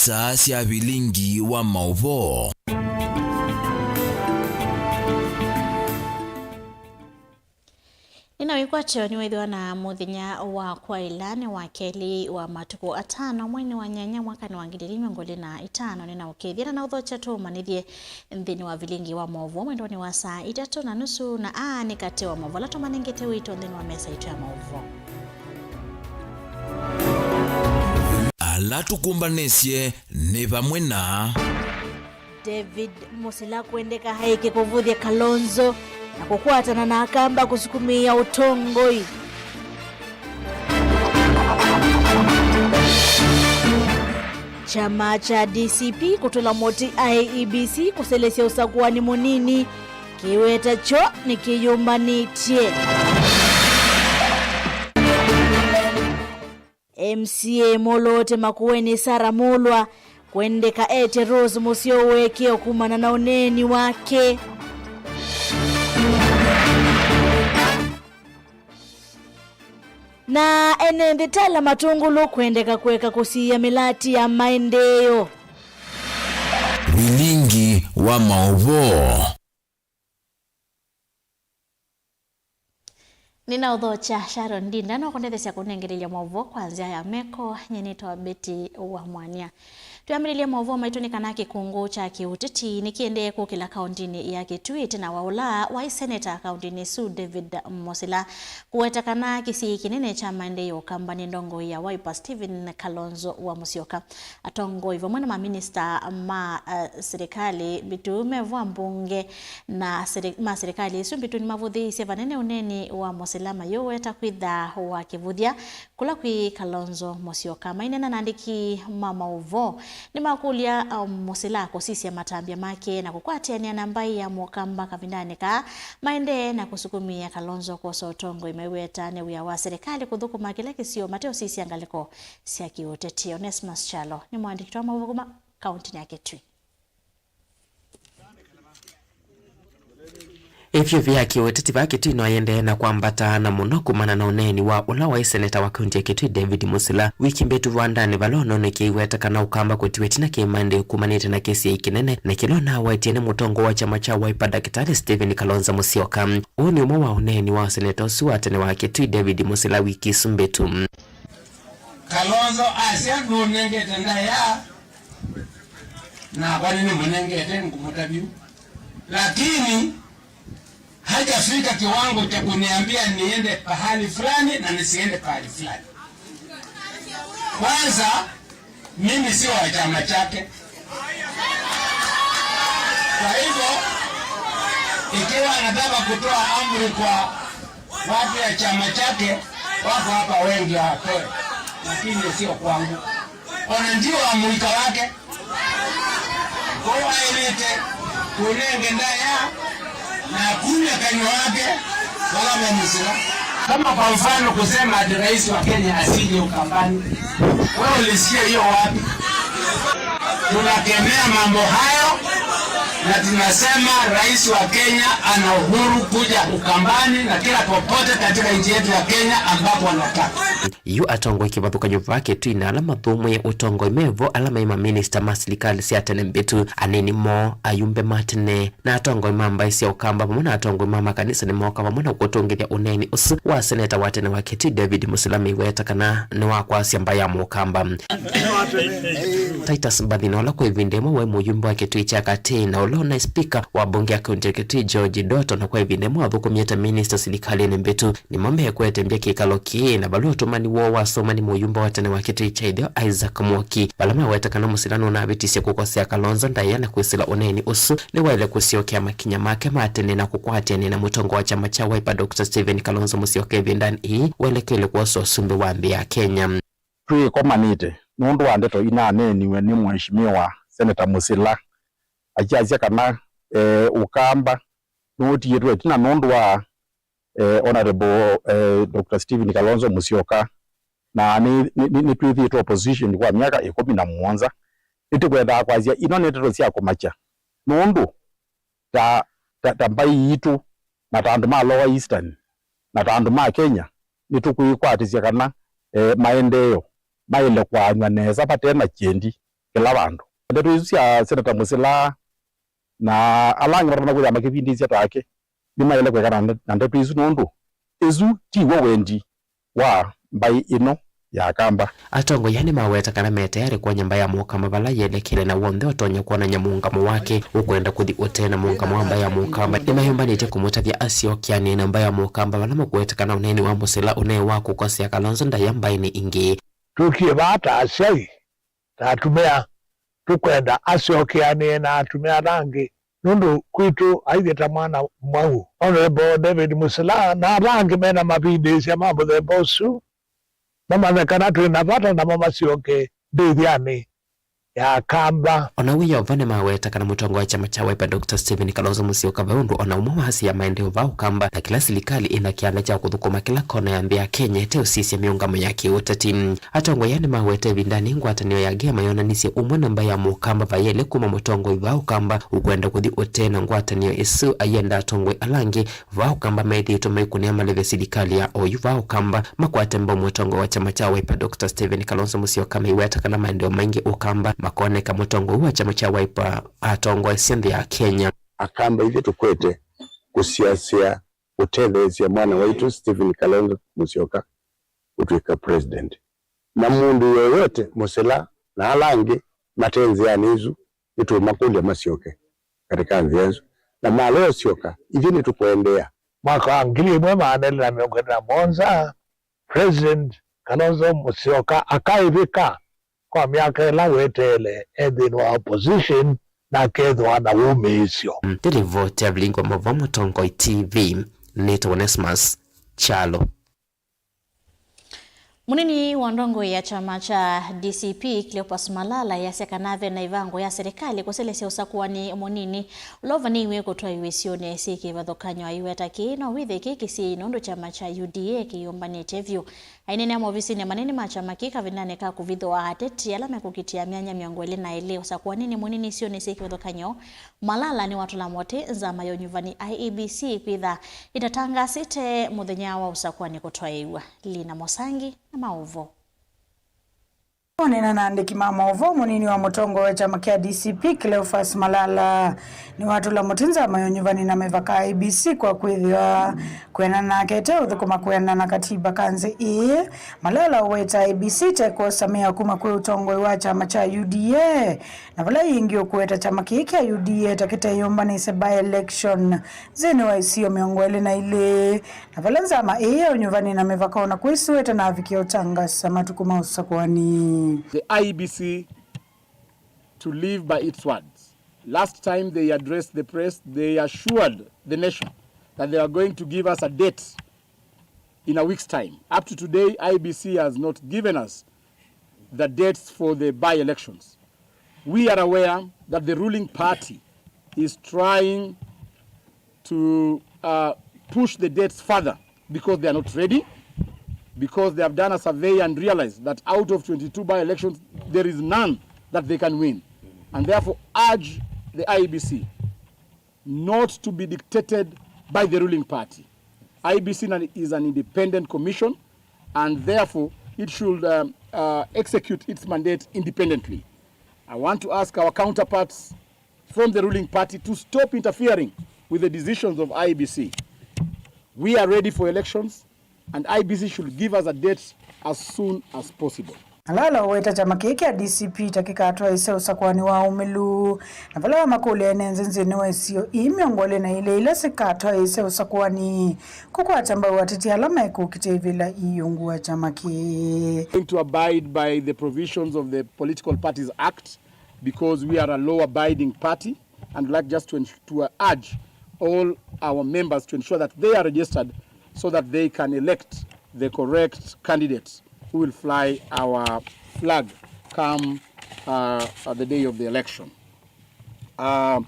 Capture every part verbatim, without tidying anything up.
Saa sya vilingi wa maũvoo. Nĩna wĩkwatyo nĩwĩthĩwa na mũthenya wa kwaĩla nĩ wa kelĩ wa matukũ atano mweinĩ wa nyanya mwakanĩ wa ngili ilĩ mĩongo ĩlĩ na itano. Nĩna ũkethya na ũthokya tũũmanyĩthye nthĩnĩ wa vilingi wa maũvoo mwendonĩ wa saa itatũ na nusu, na aa nĩ katĩ wa maũvoo ala tũmanengete wĩito nthĩnĩ wa mesa itũ ya maũvoo. Ala tũkũmbanĩsye nĩ vamwe na David Musila kwendeka aĩke kũvũthya Kalonzo na kũkwatana na Akamba kũsukumĩĩa ũtongoi. Kyama kya D C P kũtũla mũtĩ I E B C kũselesya ũsakũani mũnini, kĩweta kyo nĩkĩyũmbanĩtye. M C A Mũlũũte Makueni Sarah Mũlwa kwendeka etye Rose Mũseo ũekeo kumana na ũneeni wake. Na ene nthĩ ta ala Matũngũlũ kwendeka kũeka kũsiĩĩa mĩlati ya maendeeo. Vilingi wa maũvoo. Nĩnaũthokya Sharon Ndinda, no kũndethesya kũnengelelya maũvoo kwa nzĩa ya meko. Nyie nĩtawa Betty wa Mwania. Twĩambĩlĩlye maũvoo maitũ nĩ kana kĩkũngũ kya kĩũteti nĩkĩendee kũkĩla kaũntĩnĩ ya Kitui ĩtina wa ũla waĩ seneta kaũntĩnĩ ĩsu David Musila kũweta kana kĩsiĩi kĩnene kya maendeeo Ũkamba nĩ ndongoi ya Wiper Stephen Kalonzo wa Musyoka. Atongoi vamwe na maminista ma, eh, silikalĩ mbĩtu me vo, ambunge na sili-, ma silikalĩ ĩsu mbĩtu nĩmavũthĩĩisye vanene ũneeni wa Musila mayũweta kwĩtha wa kĩvũthya kũla kwĩ Kalonzo Musyoka. Maineena na andĩki ma maũvoo, nĩmakũlya, um, Musila kũsisya matambya make na kũkwatĩanĩa na mbaĩ ya Mũkamba kavindanĩ kaa maendee na kũsukumĩĩa Kalonzo kwosa ũtongoi maiweta nĩ wĩa wa silikalĩ kũthũkũma kĩla kĩsio mateũsisya ngalĩko sya kĩũteti. Onesmus Kyalo nĩ mũandĩki wa maũvoo kuma kaũntĩnĩ ya Kitui. Ĩvyũvĩ ya kĩũteti vaa Kitui no yĩendee na kwambata, na mũno kumana na ũneeni wa ũla waĩ seneta wa kaunti ya Kitui, David Musila. Wiki mbĩtu vandanĩ vala ũnonekeiweta kana Ũkamba kũtiwa ĩtina kĩ maendeeo kumanĩte na kĩsiĩi kĩnene, na kĩla ũnawetie nĩ mũtongoi wa kyama kya Wiper, Ndakĩtalĩ Stephen Kalonzo Musyoka. Ũũ nĩ ũmwe wa ũneeni wa seneta ũsu wa tene wa Kitui, David Musila, wiki isu mbĩtu. Kalonzo asya nũnengete ndaĩa, nakwa nĩnĩmũnengete ngũmũta vyũ, lakini hajafika kiwango cha kuniambia niende pahali fulani na nisiende pahali fulani. Kwanza, mimi sio wa chama chake. Kwa hivyo, ikiwa anataka kutoa amri kwa watu ya chama chake, wako hapa wengi watoe, lakini sio kwangu. Ona ndio wa mũika wake. Kwoou aĩlĩte kũnenge ndaĩa na kumya kanyw'a wake vala ve Musila. Kama kwa mfano kusema ati rais wa Kenya asije Ukambani, wewe ulisikia hiyo wapi? Tunakemea mambo hayo na tunasema rais wa Kenya ana uhuru kuja Ukambani na kila popote katika nchi yetu ya Kenya ambapo anataka. Yu atongoi kĩvathũkany'o vaa Kitui na ala mathũmũĩe ũtongoi me vo, ala maĩ maminista ma silikalĩ sya tene mbĩtu, anini moo, ayumbe ma tene, na atongoi ma mbaĩ sya Ũkamba vamwe na atongoi ma makanisa nĩmooka vamwe na kũtũngĩthya ũneeni ũsu wa seneta wa tene wa Kitui David Musila maiweta kana nĩ wa kwasya mbaĩ ya Mũkamba. Titus Mbathina, ũla kwa ĩvinda ĩmwe waĩ mũyumbe wa Kitui kya Katĩ na ũla ũnaĩ spika wa mbunge ya kaunti ya Kitui George Doto, na kwa ĩvinda ĩmwe wathũkũmie ta minista silikalĩnĩ mbĩtu, nĩmo mekwetembya kĩkalo kĩĩ, na vala ũtũmani woo wasoma nĩ mũyumbe wa tene wa Kitui kya Ĩtheo Isaac Mwoki, vala maweta kana Musila nũnavĩtisye kũkosea Kalonzo ndaĩa na kwĩsĩla ũneeni ũsu nĩwaĩle kũsyokea makinya make ma tene na kũkwatĩanĩa na mũtongoi wa kyama kya Wiper Doctor Stephen Kalonzo Musyoka ĩvindanĩ ĩĩ welekele kwosa ũsumbĩ wa nthĩ ya Kenya. Twĩkomanĩte nũndũ wa ndeto inaneeniwe nĩ Mheshimiwa Senator Musila, akyasya kana, eh, Ũkamba nũtiĩtwe ĩtina nũndũ wa, eh, Honorable, eh, Doctor Stephen Kalonzo Musyoka, na nĩ, nĩ, nĩ, nĩtwĩthĩĩtwe opposition kwa myaka ĩkũmi na mũonza. Nĩtũkwenda kwasya ino nĩ ndeto sya kũmakya, nũndũ ta, ta, ta mbaĩ yitũ, na ta andũ ma Lower Eastern, na ta andũ ma Kenya, nĩtũkwĩkwatĩsya kana, eh, maendeeo maĩle kwaanw'a nesa vate na kyendi. kĩla vandũ. Ndeto isu sya Seneta Mũsila na ala angĩ matonya kwĩthĩa makĩvindĩĩsya take nĩmaĩle kũekana na nde-, na ndeto isu, nũndũ ĩsu tiw'o wendi wa mbaĩ ĩno ya Akamba. Atongoi aa nĩmaweta kana me tayarĩ kwony'a mbaĩ ya Mũkamba vala yelekele, na w'onthe ũtonya kwonany'a mũũngamo wake ũkwenda kũthi ũtee na mũũngamo wa mbaĩ ya Mũkamba. Nĩmayũmbanĩtye kũmũtavya asyokeanĩe na mbaĩ ya Mũkamba vala makũweta kana ũneeni wa Mũsila ũnaĩ wa kũkosea Kalonzo ndaĩa mbaĩnĩ ĩngĩ. Tũkie vaa ta asyai, ta atumĩa, tũkwenda asyokeanĩe na atumĩa ala angĩ, nũndũ kwitũ aithye ta mwana mwau. Honorable David Mũsila na ala angĩ mena mavindĩĩsya ma mũthemba ũsu mamanye kana twĩ na vata namo masyoke ndĩthyanĩ ya Akamba. O na wĩ Yova nĩmaweta kana mũtongoi wa kyama kya Wiper Doctor Stephen Kalonzo Musyoka ve ũndũ o na ũmwe wa asia maendeeo vaa Ũkamba, na kĩla silikalĩ ĩna kĩanda kya kũthũkũma kĩla kona ya nthĩ ya Kenya ĩteũsisya mĩũngamo ya kĩũteti. Atongoi aa nĩmaweta ĩvindanĩ ngwatanĩo ya Ngema yonanisye ũmwe na mbaĩ ya Mũkamba vayĩele kuma mũtongoi vaa Ũkamba ũkwenda kũthi ũtee na ngwatanĩo ĩsu, ayenda atongoi ala angĩ vaa Ũkamba methĩĩtwe maikũnĩa maleve silikalĩ ya oyu vaa Ũkamba makwate mbau mũtongoi wa kyama kya Wiper Doctor Stephen Kalonzo Musyoka, meiweta kana maendeeo maingĩ Ũkamba makoneka mũtongoi wa kyama kya Wiper atongoesye nthĩ ya Kenya. Akamba ithyĩ tũkwete kũsiasya ũtetheesya mwana waitũ Stephen Kalonzo Musyoka ũtw'ĩka president. Na mũndũ yoyote, Mũsila na ala angĩ mate nzĩanĩ ĩsu, nĩtũũmakũlya masyoke katika nzĩa ĩsu. Na malosyoka, ithyĩ nĩtũkũendeea. Mwaka wa ngili ĩmwe maana elĩ na mĩongo ĩlĩ na mũonza, President Kalonzo Musyoka akaĩvĩka kwa myaka ĩla weteele e nthĩnĩ wa opposition na akethĩwa na wũmĩĩsyo. Nĩ livoti ya Vilingi wa Mauvoo, Mũtongoi T V, nĩtawa Onesmus Kyalo. Mũnini wa ndongoi ya kyama kya D C P, Cleopas Malala, easya kana ve na ĩvango ya serikali kũselesya ũsakũani mũnini ũla ũvanĩiwe kũtwaĩwa isionĩ syĩ kĩvathũkany'o. Aiweta kĩĩ no wĩthĩe kĩ kĩsiĩi nũndũ kyama kya U D A kĩyũmbanĩtye vyũ. Aineenea movisinĩ manene ma kyama kĩĩ kavindanĩ ka kũvithũa ateti ala mekũkitĩa myanya mĩongo ĩlĩ na ĩlĩ ũsakũaninĩ mũnini isionĩ syĩ kĩvathũkany'o, Malala nĩwatũla mũtĩ nzama ya ũnyuvani I E B C kwĩtha ĩtatangasĩte mũthenya wa ũsakũani kũtwaĩwa. Lina Mosangi na maũvoo. Kũneena na andĩki ma maũvoo, mũnini wa mũtongoi wa kyama kya D C P, Cleophas Malala, nĩwatũla mũtĩ nzama ya ũnyuvani na mĩvaka I E B C kwa kwĩthĩwa kwĩanana nake ĩteũthũkũma kwĩanana na katiba ka nthĩ ĩĩ. Malala ũweta I E B C ĩtekwosa mĩao kuma kwĩ ũtongoi wa kyama kya U D A, na vala yĩngĩ ũkũweta kyama kĩĩ kya U D A ta kĩteyũmbanĩsye by-election nthĩnĩ wa isio mĩongo ĩlĩ na ilĩ. Na vala nzama ĩĩ ya ũnyuvani na mĩvaka o na kwĩsũĩte na avikie ũtangasa matukũ ma ũsakũani. The I E B C to live by its words. Last time they addressed the press, they assured the nation that they are going to give us a date in a week's time. Up to today, I E B C has not given us the dates for the by-elections. We are aware that the ruling party is trying to, uh, push the dates further because they are not ready, because they have done a survey and realized that out of twenty-two by-elections, there is none that they can win, and therefore urge the I E B C not to be dictated by the ruling party. I E B C is an independent commission, and therefore it should, um, uh, execute its mandate independently. I want to ask our counterparts from the ruling party to stop interfering with the decisions of I E B C. We are ready for elections, and I E B C should give us a date as soon as possible. Malala ũweta kyama kĩĩ kya D C P ta kĩkatwaĩĩsya ũsakũani wa ũmĩlu, na vala wamakũlya ene nthĩ nthĩnĩ wa isio ii mĩongo ĩlĩ na ilĩ ila sikatwaĩĩsya ũsakũani kũkwata mbau ateti ala mekũkitĩa ivĩla ii ungu wa kyama kĩĩ. Going to abide by the provisions of the Political Parties Act, because we are a law-abiding party, and would like just to, ens- to urge all our members to ensure that they are registered so that they can elect the correct candidate who will fly our flag come, uh, uh, the day of the election. Uh,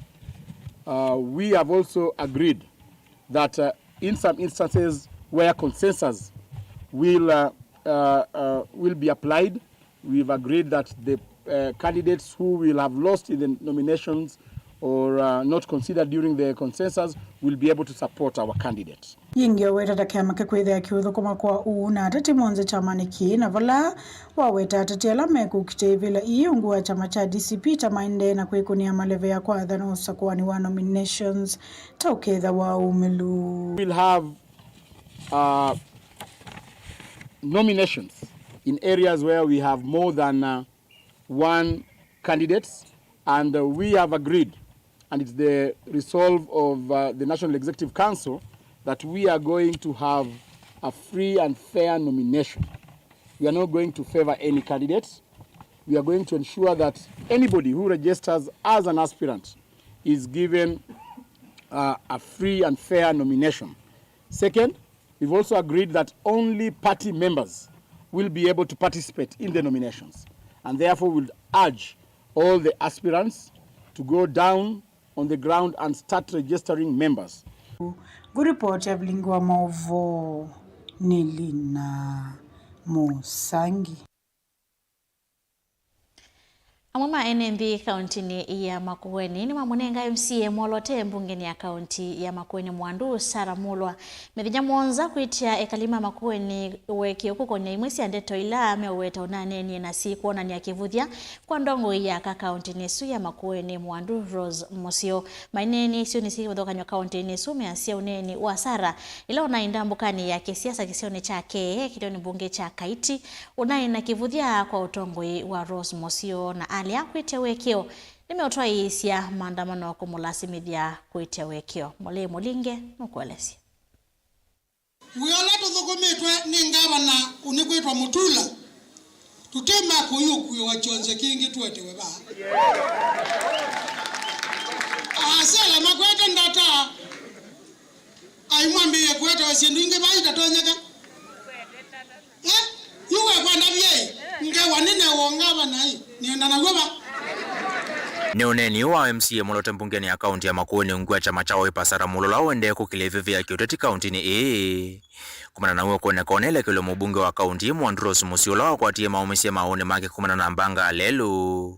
uh, we have also agreed that, uh, in some instances where consensus will, uh, uh, uh, will be applied, we've agreed that the, uh, candidates who will have lost in the nominations or, uh, not considered during the consensus will be able to support our candidate. Yingĩ aweta ta kĩama kĩkwĩthĩa kĩũthũkũma kwa ũu na ateti monthe kyamanĩ kĩĩ, na vala waweta ateti ala mekũkita ivĩla ii ungu wa kyama kya D C P ta maendee na kwĩkũnĩa maleve ya kwathana ũsakũani wa nominations ta ũketha wa ũmĩlu. We'll have, uh, nominations in areas where we have more than, uh, one candidates, and, uh, we have agreed, and it's the resolve of, uh, the National Executive Council, that we are going to have a free and fair nomination. We are not going to favor any candidate. We are going to ensure that anybody who registers as an aspirant is given, uh, a free and fair nomination. Second, we've also agreed that only party members will be able to participate in the nominations, and therefore would urge all the aspirants to go down on the ground and start registering members. Ngũripoti ya vilingi wa maũvoo nĩ Lina Mũsangi. Amwe ma ene nthĩ kauntinĩ ya Makueni nĩmamũnenga M C A mwoloote mbungenĩ ya kaunti ya Makueni Mwandu Sarah Mulwa mĩthenya mũonza kwĩtya ekali ma Makueni ũekeo kũkony'a imwe sya ndeto ila meũweta ũnaneenie na syĩkwonany'a kĩvũthya kwa ndongoi ya aka kauntinĩ ĩsu ya Makueni Mwandu Rose Mũseo. Maineenie isionĩ syĩ kĩvathũkany'o kauntinĩ ĩsu measya ũneeni wa Sarah ĩla ũnaĩ ndambũkanĩ ya kĩsiasa kĩsionĩ kya Kee kĩlĩonĩ mbunge kya Kaiti ũnaĩ na kĩvũthya kwa ũtongoi wa Rose Mũseo, na alea kwĩtya ũekeo nĩmeũtwaĩĩsya maandamano kũmũlasimĩthya kwĩtya ũekeo. Mũlei Mũlinge nũkũelesya. Wĩa ũla tũthũkũmĩtwe nĩ ngavana ũnĩkwĩtwa Mutula, tũtĩ ma kũyũkuĩwa kyonze kĩngĩ tũetewe vaa. Asela makwete ndata. Aimwambĩĩe kũetawa syĩndũ ingĩ vaa itatonyeka. Eh? Yu wekwenda vyei, ngewa nĩnewa ngavana ĩ, nĩenda naw'o va? Nĩ ũneeni ũũ wa M C A mwoloote mbungenĩ ya kaunti ya Makueni ungu wa kyama kya Wiper Sarah Mulwa ũendee kũkĩlya ĩvĩvĩ ya kĩũteti kauntinĩ ĩĩ. Kumana naw'o kwoneka ũnelekelwe mũmbunge wa kaunti ĩĩ Mwandu Rose Mũseo ũla wakwatie maũmĩsye maũũnĩ make kumana na mbanga lelũ.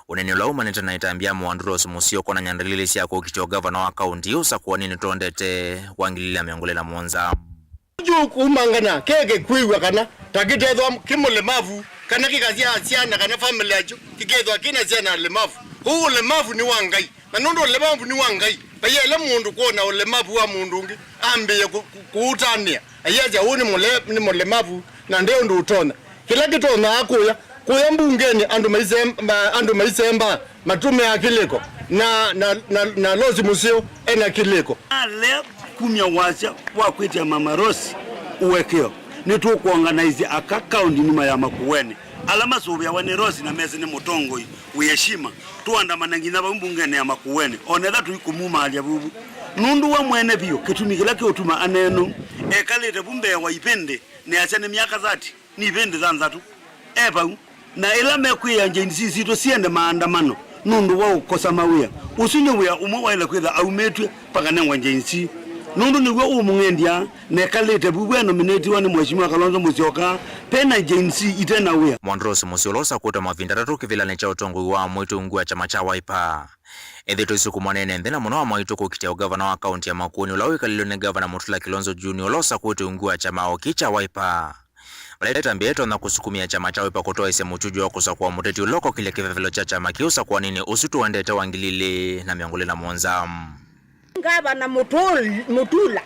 Ũneeni ũla umanĩte na ĩtambya ya Mwandu Rose Mũseo kwonany'a ndalili sya kũkitĩa ũngavana wa kaunti ũsakũaninĩ tondete wa ngili ilĩ na mĩongo ĩlĩ na mũonza. Yu kumangana keke kwĩw'a kana ta kĩtethwa kĩ mũlemavu kana kĩkasyaa syana kana famĩlĩ yakyo kĩkethwa kĩna syana alemavu. Kũu ũlemavu nĩ wa Ngai. Na nũndũ ũlemavu nĩ wa Ngai, vaiya ĩla mũndũ kwona ũlemavu wa mũndũ ũngĩ ambĩĩe kũ-, kũ-, kũũtanĩa, ayasya, "Ũũ nĩ mũle-, nĩ mũlemavu, na nde ũndũ ũtonya." Kĩla kĩtonyaa kũya, kũya mbungenĩ andũ maisem-, ma-, andũ maisemba matũmĩaa kĩlĩko, na, na, na, na Rose Mũseo ena kĩlĩko. Alea kumya wasya wa kwĩtĩa Mama Rose ũekeo, nĩtũkwonganaisye aka kaunti nima ya Makueni ala masũvĩawa nĩ Rose na mesĩ nĩ mũtongoi wĩ heshima. Tũandamana nginya vau mbungenĩ ya Makueni, o na ethĩwa tũikũmumaalya vuvu. Nũndũ wa mwene vyũ, kĩtumi kĩla kĩũtuma aneena ũu, ekalĩte vu mbee wa ivĩndĩ, nĩasya nĩ myaka thirty, nĩ ivĩndĩ thanthatũ e vau. Na ĩla mekwĩa Gen Z sitũ siende maandamano nũndũ wa ũkosa mawĩa, ũsu nĩ wĩa ũmwe waĩle kwĩtha aumĩtw'e vakanengwa Gen Z. Nũndũ nĩw'o ũmũng'endya, nekalĩte vu we nominatiwa nĩ Mheshimiwa Kalonzo Musyoka, pena Gen Z ite na wĩa. Mwandu Rose Mũseo ũla ũsakũĩtwe mavinda atatũ kĩvĩlanĩ kya ũtongoi wa amwaitũ ungu wa kyama kya Wiper. Ethĩĩtwe ĩsukumwa nĩ ene nthĩ na mũno amwaitũ kũkitĩa ũngavana wa kaunti ya Makueni ũla wĩkalĩlwe nĩ Ngavana Mutula Kilonzo Junior ũla ũsakũĩtwe ungu wa kyama o kĩ kya Wiper. Vala ĩtambya ĩtonya kũsukumĩa kyama kya Wiper kũtwaĩsya mũtujo wa kũsakũa mũteti ũla ũkokĩlya kĩvevelo kya kyama kĩu ũsakũaninĩ ũsu tũendete wa ngili ilĩ na mĩongo ĩlĩ na mũonza. Ngavana Mutul-, Mutula,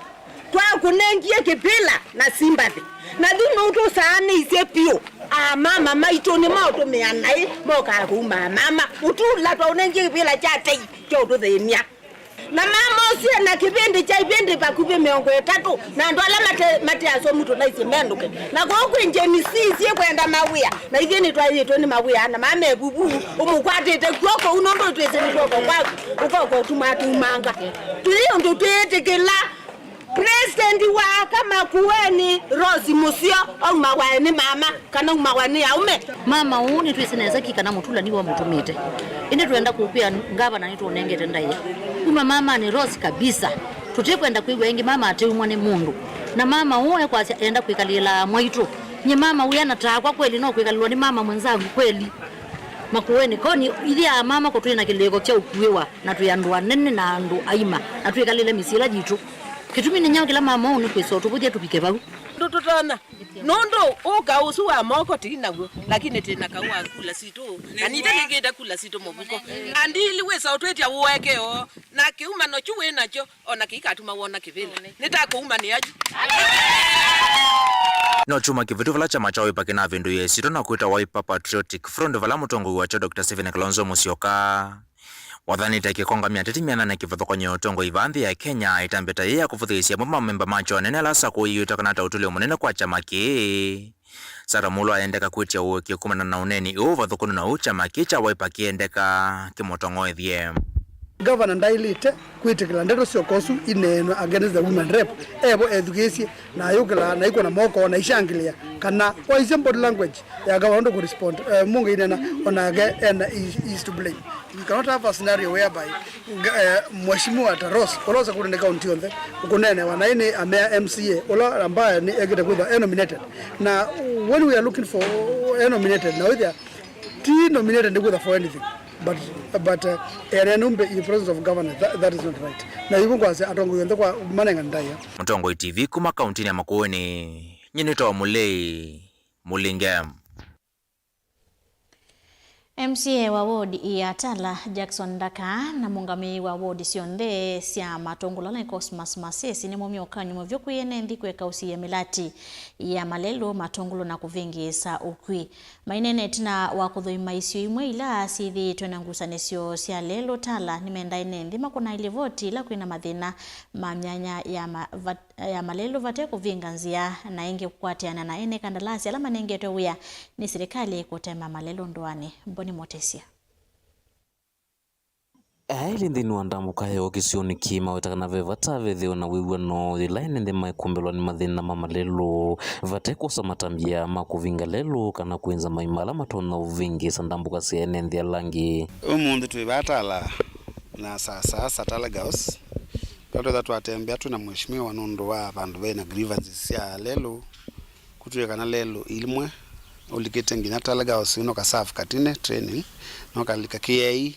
twakũnengie kĩvĩla na sympathy. Na yu nũtũsaanĩisye vyũ. Amama maitũ nĩmaũtũmĩa naĩ, mokaa kũu mama. Mutula twaũnengie kĩvĩla kya tei kya ũtũthĩny'a. Na mama ũsu ena kĩvĩndĩ kya ivĩndĩ vakuvĩ mĩongo ĩtatũ, na andũ ala mate, mate asomu tũnaisye mendũke. Na kũu kwĩ Gen Z syĩkwenda mawĩa, na ithyĩ nĩtwaĩtwe nĩ mawĩa, na mama evuvu ũmũkwatĩte kw'oko ũu, nũndũ twĩsĩ nĩ kw'oko kwaku ũkoka ũtuma tumanga. Tũyĩ ũndũ twĩtĩkĩla. President wa aka Makueni, Rose Mũseo, aumawae nĩ mama, kana aumawae nĩ aũme? Mama ũũ nĩtwĩsĩ nesa ki kana Mutula nĩwe wamũtũmĩte. Ĩndĩ twenda kũkwĩa ngavana nĩtũũnengete ndaĩa. Kuma mamanĩ Rose kabisa. Tũtikwenda kwĩw'a ĩngĩ mama ateumwa nĩ mũndũ. Na mama ũũ ekwasya enda kwĩkalĩĩla amwaitũ. Nye mama wĩa na takwa kweli no kwĩkalĩlwa nĩ mama mwenzangu kweli? Makueni, koni ithyĩ aa mama ko twĩ na kĩlĩko kya ũkuĩwa, na twĩ andũ anene na andũ aima, na twĩkalĩle mĩsyĩ ĩla yitũ. Kĩtumi nĩ nyaũ kĩla mama ũũ nĩ kwĩsa ũtũvũthya tũvike vau? Ndũ tũtonya. Nũndũ ũka ũsu wa moko ti naw'o, lakini twĩ na kaũ wa kula sitũ, na nithe nĩngĩte kula sitũ mũvuko. Andili wĩsa ũtwĩtya ũekeo, na kĩumano kyu wĩ nakyo, o na kĩikatuma wona kĩvĩla. Nĩtakũumanĩa yu. No kyumwa kĩvĩtu vala kyama kya Wiper kĩnavĩndũie ĩsyĩtwa na kwĩtawa Wiper Patriotic Front, vala mũtongoi wakyo Doctor Stephen Kalonzo Musyoka wathanĩte akĩkongamya ateti mĩanana kĩvathũkany'o ya ũtongoi vaa nthĩ ya Kenya, ĩtambya ta yĩĩ ya kũvũthĩĩsya amwe ma memba makyo anene ala asakũĩiw'ĩte kana ta ũtũlyo mũnene kwa kyama kĩĩ. Sarah Mulo aendeka kwĩtya ũĩkĩĩo kumana na ũneeni ũũ ũvathũkanu na ũu kyama kĩĩ kya Wiper kĩendeka kĩmũtong'oethye. Gavana ndaĩlĩte kwĩtĩkĩla ndeto syoka ũsu ineenwe against the women rep, evo ethukĩĩsye, na ayũkĩla, na ikwona moko, na ishangĩlĩa, kana waisye body language ya gavana ũndũ kũrespond, eh, mũngĩ inena, onake ena is, is to blame. You cannot have a scenario whereby, eh, Mheshimiwa Taros, ũla ũsa kũnene kaunti yonthe, ũkũneenewa, na ĩnĩ amea M C A, ũla ambaye nĩ ekĩte kwĩthwa e nominated. Na when we are looking for e nominated, na wĩthĩa ti nominated nĩ kwĩthwa for anything. But, but, uh, area numbe in the presence of governor, that, that is not right. Na hivyo ngwasya atongoi onthe kwa manenga ndaĩa. Mũtongoi T V kuma kauntinĩ ya Makueni, nyie nĩtawa Mũlei Mũlinge. M C A wa ward ya Tala, Jackson Ndaka, na mũngamĩi wa ward syonthe sya Matũngũlũ, Cosmas Masesi, nĩmaumya ũkany'o mũvyũ kwĩ ene nthĩ kwĩka ũsiĩĩa mĩlati ya malelũ, Matũngũlũ na kũvĩngĩĩsa ũkw'ĩ. Maineena ĩtina wa kũthũima isio imwe ila syĩthĩĩtwe na ngusanĩsyo sya lelũ Tala, nĩmendaa ene nthĩ makũna ilivoti ila kwĩna mathĩna ma myanya ya ma, vat, ya malelũ vate kũvĩnga nzĩa, na ĩngĩ kũkwatĩana na ene kandalasi ala manengetwe wĩa nĩ silikalĩ kũtema malelũ ndũanĩ. Mboni Motesia. Aĩlĩ nthĩnĩ wa ndambũka yoo kĩsionĩ kĩĩ maweta kana ve vata vethĩwe na wĩw'ano yĩla ene nthĩ maĩkũmbĩlwa nĩ mathĩna ma malelũ vate kwosa matambya ma kũvinga lelũ kana kwĩnza maima ala matonya ũvĩngĩĩsa ndambũka sya ene nthĩ ala angĩ. Ũmũnthĩ twĩ vaa Tala na saa saa Satala Girls, vala twetha twatembea twĩ na mheshimiwa nũndũ wa vandũ ve na grievances sya lelũ. Kũtw'ĩka kana lelũ imwe ũlikĩte nginya Talagao Sino Kasafu Katine training, no kalika K I E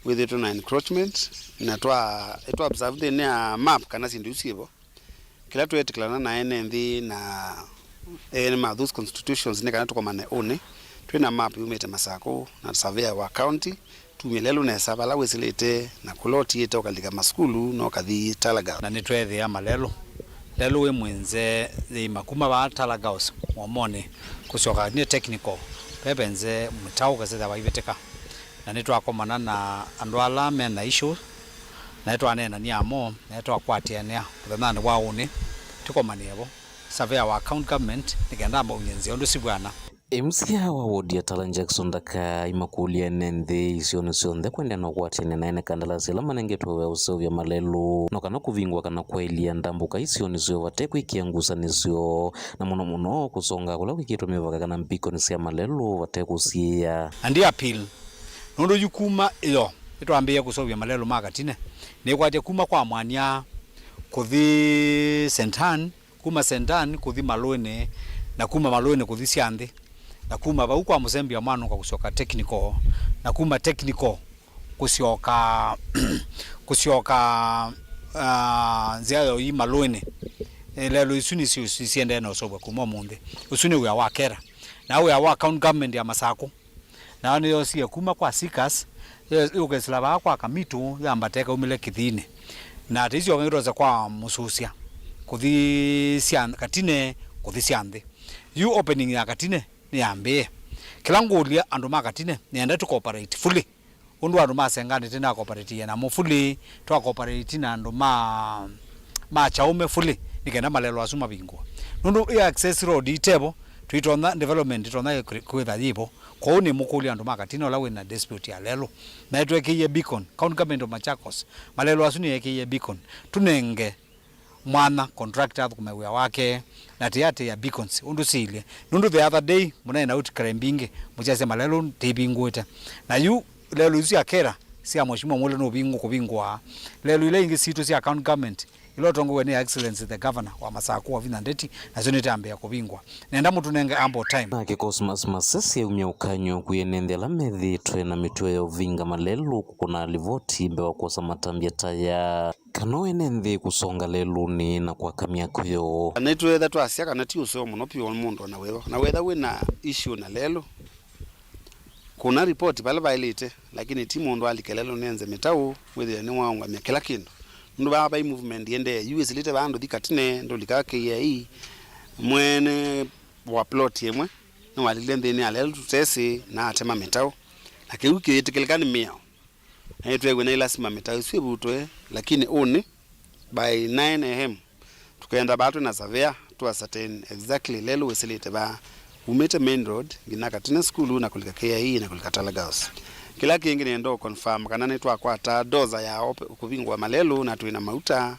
wĩthĩtwe na encroachment, na twa, twa observe nthĩnĩ ya map kana syĩndũ isu syĩvo. Kĩla tweetĩkĩlana na ene nthĩ na ene ma those constitutions nĩ kana tũkomane ũnĩ twĩ na map yumĩte Masakũ na surveyor wa county, tumye lelũ nesa vala wĩsĩlĩte na kũla ũtiĩte ũkalika masukulu na ũkathi Talagao. Na nĩtweethĩa malelũ. Lelũ wĩ mwĩnze yĩima kuma vaa Talagaos mũomonĩ kũsyoka nĩ technical, ve venze mĩtaũ ũkasethĩa vaivĩtĩka. Na nĩtwakomana na andũ ala me na issue, na nĩtwaneenania mo, na nĩtwakwatĩanĩa mũthenyanĩ wa ũnĩ tũkomanĩe vo. Surveyor wa county government nĩ kenda maumye nzĩa ũndũ sivw'ana. M C A wa ward ya Tala Jackson Ndaka aimakũlya ene nthĩ isionĩ syonthe kũendeea na ũkwatĩanĩa na ene kandalasi ala manengetwe wĩa ũseũvya malelũ, no kana kũvingũa kana kwaĩlya ndambũka isionĩ syoo vate kwĩkĩa ngusanĩsyo, na mũno mũno kũsonga kũla kwĩkĩtwe mĩvaka kana mbikoni sya malelũ vate kũsiĩĩa. Na ndi appeal, nũndũ yu kuma ĩyo ĩtwambĩĩe kũseũvya malelũ ma Katine, nĩkwatya kuma kwa Mwania kũthi Saint Anne, kuma Saint Anne kũthi malũĩnĩ, na kuma malũĩnĩ kũthi sya nthĩ, na kuma vau kwa mũsembi wa mwanũka kũsyoka technical, na kuma technical kũsyoka kũsyoka, ah, nzĩa ya ũi malũĩnĩ. Eh, lelũ isu nĩsyo si-, siendee na ũseũvw'a kuma ũmũnthĩ. Ũsu nĩ wĩa wa KeRRA. Na wĩa wa county government ya Masakũ. Nayo nĩyosie kuma kwa Sikas, yo-, yũkesĩla vaa kwa Kamitũ, yambata ĩkaumĩle Kĩthiinĩ. Na atĩ icio ĩtosa kwa Mũsusya, kũthi sya Katine, kũthi sya nthĩ. Yu opening ya Katine nĩyambĩĩe. Kĩla ngũlya andũ ma Katine, nĩenda tũ cooperate fully. Ũndũ andũ ma Senga nĩtenda cooperate namo fully, twa cooperate na andũ ma, ma Kyaũme fully, nĩ kenda malelũ asu mavingũa. Nũndũ ĩ access road itevo, tũitonya development itonya kwĩ-, kwĩtha yĩvo. Kwoou nĩmũkũlya andũ ma Katine ũla wĩ na dispute ya lelũ. Na nĩtwekĩie beacon, County Government of Machakos, malelũ asu nĩyekĩie beacon. Tũnenge mwanya contractor athũkũme wĩa wake, na tĩatĩĩa beacons ũndũ siilye. Nũndũ the other day, mũnene na ũtikale mbingĩ, mũkyasya malelũ tĩvingũĩte. Na yu lelũ isu sya KeRRA, sya Mheshimiwa Mwĩle nũvingũ kũvingũa. Lelũ ila ingĩ sitũ sya county government, Ĩla ũtongoew'e nĩ Excellency the Governor wa Masakũ, Wavinya Ndeti, nasyo nĩtambĩĩa kũvingwa. Nenda mũtũnenge ample time. Nake Cosmas Masese aumya ũkany'o kwĩ ene nthĩ ala methĩĩtwe na mĩtuo ya ũvinga malelũ kũkũna livoti mbee wa kwosa matambya ta aya, kana o ene nthĩ kũsonga lelũnĩ na kwaka myako yoo. Nĩtwĩtha twasya kana ti ũseo mũno vyũ mũndũ o na wĩva. Na wĩtha wĩ na issue na lelũ, kũna report vala vaĩlĩte, lakini ti mũndũ alike lelũnĩ enze mĩtaũ, wĩthĩe nĩwaũngamya kĩla kĩndũ. Nũndũ vaa vai movement ĩendee, yu ĩsilĩte vaa ndũthi Katine, ndũlika K I A, mwene wa plot ĩmwe nĩwalile nthĩnĩ ya lelũ tũtesĩ na atema mĩtaũ, na kĩu kĩyĩtĩkĩlĩka nĩ mĩao. Na nĩtweew'e nĩ lasima mĩtaũ ĩsu ĩvutwe, lakini ũnĩ by nine A M tũkenda vaa twĩ na surveyor tũ ascertain exactly lelũ wĩsĩlĩte vaa, umĩte main road nginya Katine School na kũlika K I A na kũlika Talagals. Kĩla kĩngĩ nĩenda ũ confirm kana nĩtwakwata doza ya op-, kũvingũa malelũ na twĩ na mauta,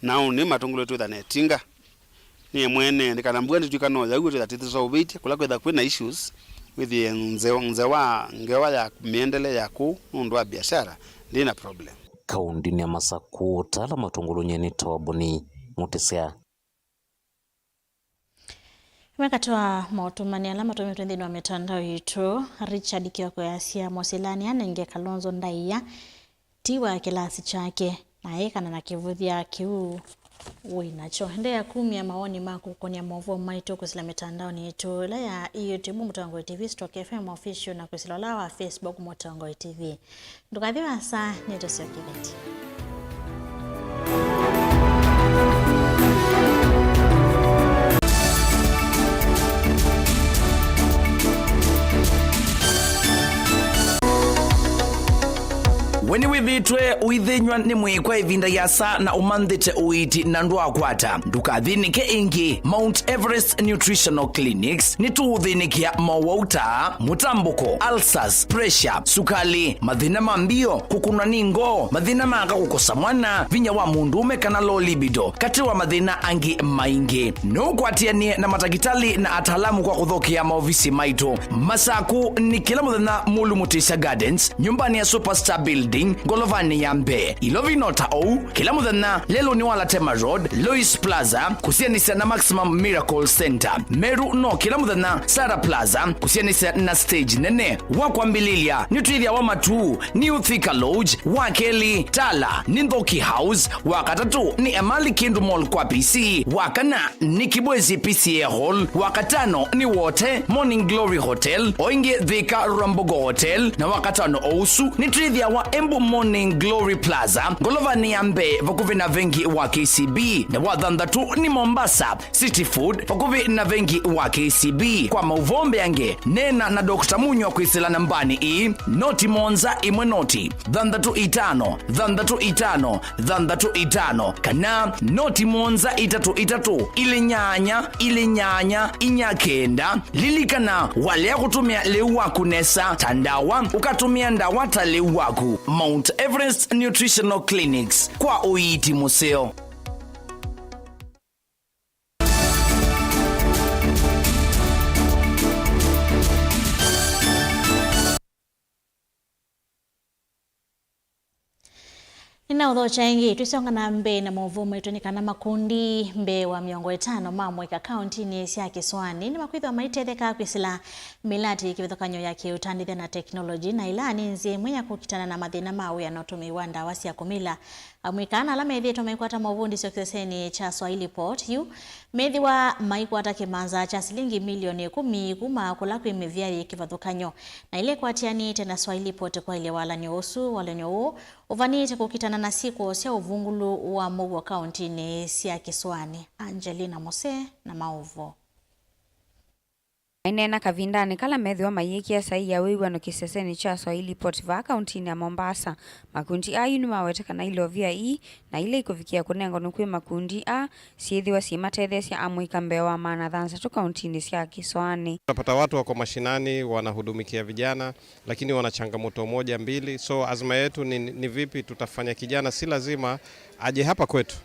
na ũnĩ matũngũlwe twĩtha na ĩtinga. Niĩ mwene, nĩ kana mbua ndĩtw'ĩka no yau, twĩtha tũtĩseũvĩtye kũla kwĩtha kwĩ na issues, wĩthĩe nze-, nzewa, ngewa ya mĩendele ya kũu nũndũ wa biashara ndĩ na problem. Kaũndĩnĩ ya Masakũ, ũtaalamu atongolony'e nĩ Tawaboni Mũtĩsya. Ĩmwe katĩ wa maũtũmani ala matũmĩtwe nthĩnĩ wa mĩtandao yitũ, Richard Kioko easya Mosilani anenge Kalonzo ndaĩa ti wa kĩlasi kyake, na ekana na kĩvũthya kĩu wĩ nakyo. Endeea kumya mawoni maku kũkonĩa maũvoo maitũ kwĩsĩla mĩtandaonĩ yitũ ĩla ya YouTube Mũtongoi T V stroke F M Official na kwĩsĩla ũla wa Facebook Mũtongoi T V. Ndũkathi vaasa, nĩtũsyoke ĩveti. We nĩwĩthĩĩtwe ũithĩnyw'a nĩ mwĩĩ kwa ĩvinda yĩasa na ũmanthĩte ũiiti na ndwaakwata? Ndũkathĩnĩke ĩngĩ. Mount Everest Nutritional Clinics nĩtũũthĩnĩkĩa mowau ta mũtambũko, ulcers, pressure, sukalĩ, mathĩna ma mbio, kũkũnwa nĩ ngoo, mathĩna ma aka kũkosa mwana, vinya wa mũndũũme kana low libido, katĩ wa mathĩna angĩ maingĩ. No ũkwatĩanĩe na matakĩtalĩ na ataalamu kwa kũthokea maovisi maitũ. Masakũ nĩ kĩla mũthenya Mulu Mutisya Gardens, nyũmbanĩ ya Superstar Building, ngolovanĩ ya mbee. Ilovi no ta ũu, kĩla mũthenya lelũnĩ wa Latema Road, Lois Plaza, kũsianĩsya na Maximum Miracle Center. Meru no kĩla mũthenya Sarah Plaza, kũsianĩsya na stage nene. Wa kwambĩlĩlya, nĩtwĩthĩawa Matuu, New Thika Lodge, wa kelĩ Tala nĩ Nthoki House, wa katatũ nĩ Emali Kindu Mall kwa P C, wa kana nĩ Kibwezi P C A Hall, wa katano nĩ Wote Morning Glory Hotel, o ĩngĩ Thika Rwambogo Hotel, na wa katano o ũsu nĩtwĩthĩawa Embu Morning Glory Plaza, ngolovanĩ ya mbee vakuvĩ na vengi wa K C B, na wa thanthatũ nĩ Mombasa City Food, vakuvĩ na vengi wa K C B. Kwa maũvoo mbeange, neena na Doctor Munywa kwĩsĩla nambanĩ ĩĩ, noti mũonza ĩmwe noti, thanthatũ itano, thanthatũ itano, thanthatũ itano, kana noti mũonza itatũ itatũ, ilĩ nyanya, ilĩ nyanya, inya kenda. Lilikana, walea kũtũmĩa lĩu waku nesa ta ndawa, ũkatũmĩa ndawa ta lĩu waku. Mount Everest Nutritional Clinics, kwa ũiiti mũseo. Nĩnaũthokya ĩngĩ, twĩsonga na mbee na maũvoo maitũ, nĩ kana makundi mbee wa mĩongo ĩtano ma mũika kaũntinĩ sya Kĩsũanĩ nĩmakwĩthĩwa maitetheka kwĩsĩla mĩlatĩ kĩvathũkany'o ya kĩũtandĩthya na teknolongyi, na ĩla nĩ nzĩa ĩmwe ya kũkitana na mathĩna ma wĩa na ũtũmĩi wa ndawa sya kũmila. Amũika ana ala methĩĩtwe maikwata maũvundĩsyo kĩsesenĩ kya Swahili Pot yu methĩwa maikwata kĩmanza kya silingi milioni ĩkũmi kuma kũla kwĩ mĩvĩa yĩ kĩvathũkany'o. Na ĩla ĩkwatĩanĩte na Swahili Pot kwaĩlya walany'o ũsu, walany'o ũũ ũvanĩte kũkitana na syĩko sya ũvungũlu wa mũuo kaũntinĩ sya Kĩsũanĩ. Angelina Mose na maũvoo. Maineena kavindanĩ kala methĩwa mayĩkĩa saii ya wĩw'ano kĩsesenĩ kya Swahili Pot vaa kaũntinĩ ya Mombasa, makundi aa yu nĩmawete kana ilovia ii na ila ikũvikĩa kũnenganw'a kwĩ makundi aa syĩthĩwa syĩmatetheesya amũika mbee wa maana thanthatũ kaũntinĩ sya Kĩsũanĩ. Unapata watu wako mashinani wanahudumikia vijana, lakini wana changamoto moja, mbili. So azma yetu ni, ni vipi tutafanya kijana, si lazima aje hapa kwetu.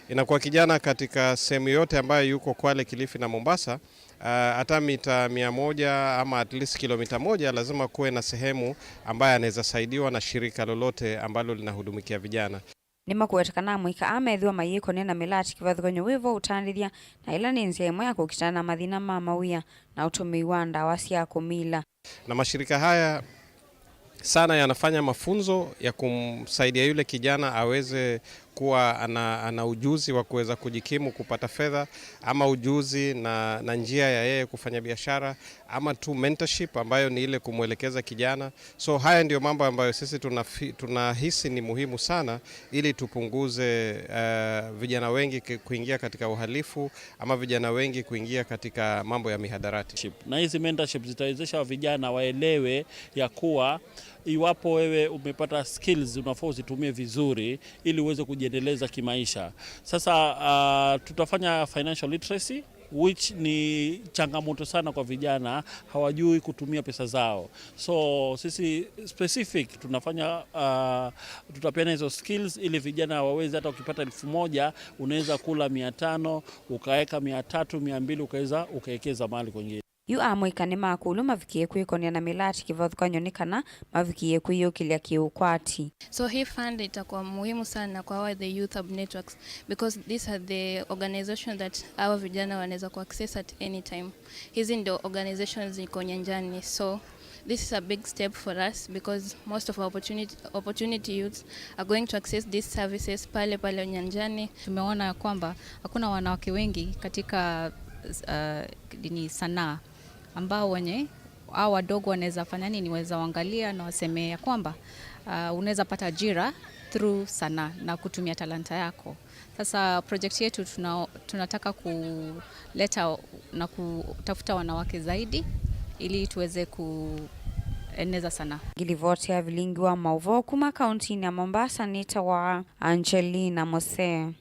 Inakuwa kijana katika sehemu yote ambayo yuko Kwale, Kilifi na Mombasa, ah, hata mita mia moja ama at least kilomita moja, lazima kuwe na sehemu ambayo anaweza saidiwa na shirika lolote ambalo linahudumikia vijana. Nĩmakũweta kana amũika aa methĩwa mayĩkonĩa na mĩlati kĩvathũkany'o wĩ vo ũtandĩthya, na ĩla nĩ nzĩa ĩmwe ya kũkitana na mathĩna ma mawĩa na ũtũmĩi wa ndawa sya kũmila. Na mashirika haya sana yanafanya mafunzo ya kumsaidia yule kijana aweze kuwa ana, ana ujuzi wa kuweza kujikimu kupata fedha, ama ujuzi na, na njia ya yeye kufanya biashara, ama tu mentorship ambayo ni ile kumwelekeza kijana. So haya ndio mambo ambayo sisi tunafi-, tunahisi ni muhimu sana ili tupunguze, eh, vijana wengi ki-, kuingia katika uhalifu ama vijana wengi kuingia katika mambo ya mihadarati. Na hizi mentorship zitawezesha vijana waelewe ya kuwa iwapo wewe umepata skills, unafaa uzitumie vizuri ili uweze kujiendeleza kimaisha. Sasa, ah, tutafanya financial literacy, which ni changamoto sana kwa vijana, hawajui kutumia pesa zao. So sisi specific tunafanya, ah, tutapeana hizo skills ili vijana waweze, hata ukipata elfu moja, unaweza kula mia tano, ukaweka mia tatu, mia mbili, ukaweza ukawekeza mahali kwingine. Yu amũika nĩmakũlw'a mavikĩe kwĩkonĩa na mĩlati kĩvathũkany'o nĩ kana mavikĩe kwĩyũkĩlya kĩũkwati. So hii fund itakuwa muhimu sana kwa our the youth hub networks, because these are the organizations that our vijana wanaweza ku access at any time. Hizi ndio organizations ziko nyanjani. So this is a big step for us because most of our opportunity, opportunity youths are going to access these services pale pale nyanjani. Tumeona ya kwamba hakuna wanawake wengi katika, uh, ni sanaa ambao wenye hao wadogo wanaweza fanya nini, waweza waangalia na waseme ya kwamba, uh, unaweza pata ajira through sanaa na kutumia talanta yako. Sasa project yetu tuna-, tunataka kuleta na kutafuta wanawake zaidi ili tuweze kueneza sanaa. Ngilivoti ya vilingi wa mauvoo kuma kaunti-inĩ ya Mombasa nĩtawa Angelina Mose.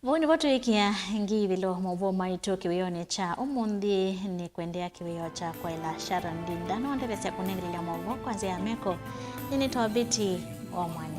Vau nĩvo tũĩkĩa ngivĩlo mauvoo maitũ kĩwĩonĩ kya ũmũnthĩ. Nĩ kũendeea kĩwĩo kya kwaĩla Sharon Ndinda nũndetheesya kũnengelelya mauvoo kwa nzĩa ya meko. Nĩ nĩ Tobiti wa Mwanya.